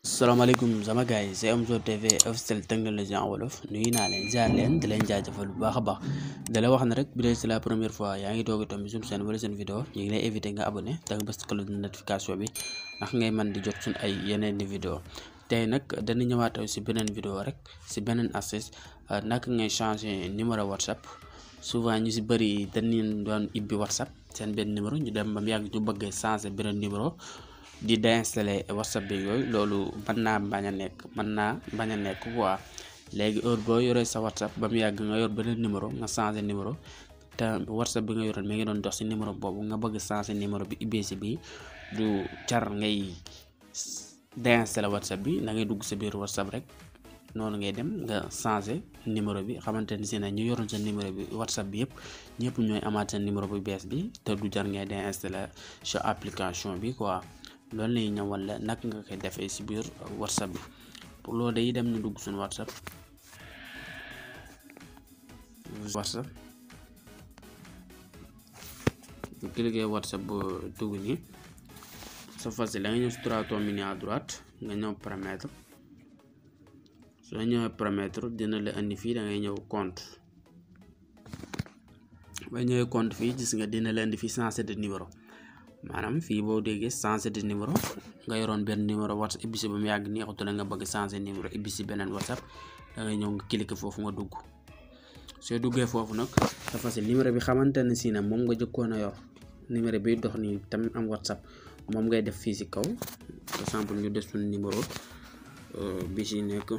salaamaaleykum sama gars yi c'est Omzo TV officiel technologie en wolof nuyu naa leen ziar leen di leen jaajëfal bu baax a baax da la wax ne rek bi c'est la première fois yaa ngi doog a tombi suñu chaîne wala seen vidéo ñu ngi lay éviter nga abonné te nga bës cloche de notification bi ndax ngay mën di jot suñ ay yeneen di vidéo tey nag dañu ñëwaat si beneen vidéo rek si beneen astuce naka ngay changer numéro WhatsApp. souvent ñu si bëri dañu doon ibbi WhatsApp seen benn numéro ñu dem ba mu yàgg ñu bëgg changer beneen numéro di déinstaller WhatsApp bi yooyu loolu mën naa bañ a nekk quoi léegi heure boo yoree sa WhatsApp ba mu yàgg nga yor beneen numéro nga changer numéro te WhatsApp bi nga yoroon mi ngi doon dox si numéro boobu nga bëgg changer numéro bi ibbee si bii du jar ngay déinstaller WhatsApp bi da ngay dugg sa biir WhatsApp rek noonu ngay dem nga changer numéro bi xamante ni si ne ñu yoroon sa numéro bi WhatsApp bi yëpp ñëpp ñooy amaat sa numéro bu bees bi te du jar ngay déinstaller sa application bi quoi. loolu lay ñëwal la naka nga koy defee si biir WhatsApp bi pour loolu day dem ñu dugg suñu WhatsApp bu cliquer WhatsApp bu dugg nii c'est facile da nga ñëw si trois tombes mini à droite nga ñëw paramètre soo ñëwee paramètre dina la indi fii da ngay ñëw compte ba ñëwee compte fii gis nga dina la indi fii changer de numéro maanaam fii boo déggee changer de numéro nga yoroon benn numéro WhatsApp ibbi si ba mu yàgg neexutu la nga bëgg changer numéro ibbi si beneen WhatsApp da ngay ñëw nga cliquer foofu nga dugg soo duggee foofu nag dafa facile numéro bi xamante ne si ne moom nga jëkkoon a yor numéro bi dox nii tamit am WhatsApp moom ngay def fii si kaw par exemple ñu def suñu numéro bi si nekk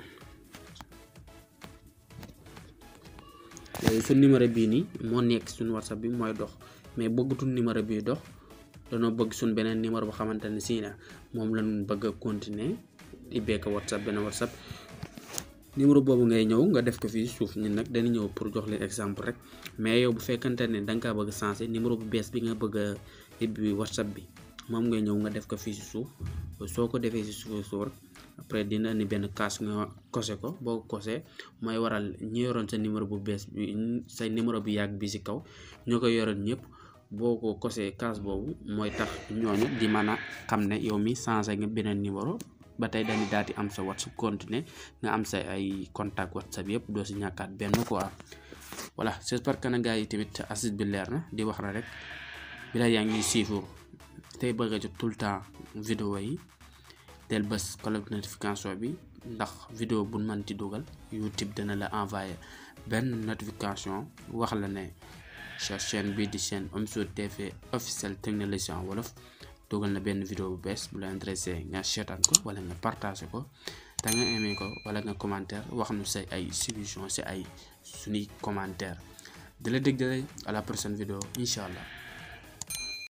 léegi suñu numéro bii nii moo nekk suñu WhatsApp bi mooy dox mais bëggatul numéro bii dox. danoo bëgg suñ beneen numéro bu xamante ne si na moom lañ bëgg a continuer ibbee ko WhatsApp beneen WhatsApp numéro boobu ngay ñëw nga def ko fii suuf ñun nag dañu ñëw pour jox leen exemple rek mais yow bu fekkante ne da nga kaa bëgg a changer numéro bu bees bi nga bëgg a ibbi WhatsApp bi moom ngay ñëw nga def ko fii si suuf soo ko defee si suuf rek après dina ni benn kaas nga kose ko boo ko kosee mooy waral ñi yoroon sa numéro bu bees bi sa numéro bi yàgg bi si kaw ñoo ko yoroon ñëpp. boo ko kosee kaas boobu mooy tax ñooñu di mën a xam ne yow mi changé nga beneen numéro ba tey dañuy daal di am sa WhatsApp continuer nga am sa ay contact WhatsApp yëpp doo si ñàkkaat benn quoi voilà j'espère que na gars yi tamit astuce bi leer na di wax na rek bi la yaa ngi suivre tey bëgg a jot tout le temps vidéo yi del bës cloche de notification bi ndax vidéo bu mën ti dugal YouTube dana la envoyer benn notification wax la ne sa chaîne bii di chaîne Omzo TV officiel technologie en wolof dugal na benn vidéo bu bees bu la intéressé nga seetaan ko wala nga partagé ko te nga aimé ko wala nga commentaire wax nu say ay solution si ay suñuy commentaire di la dégg à la prochaine vidéo incha allah.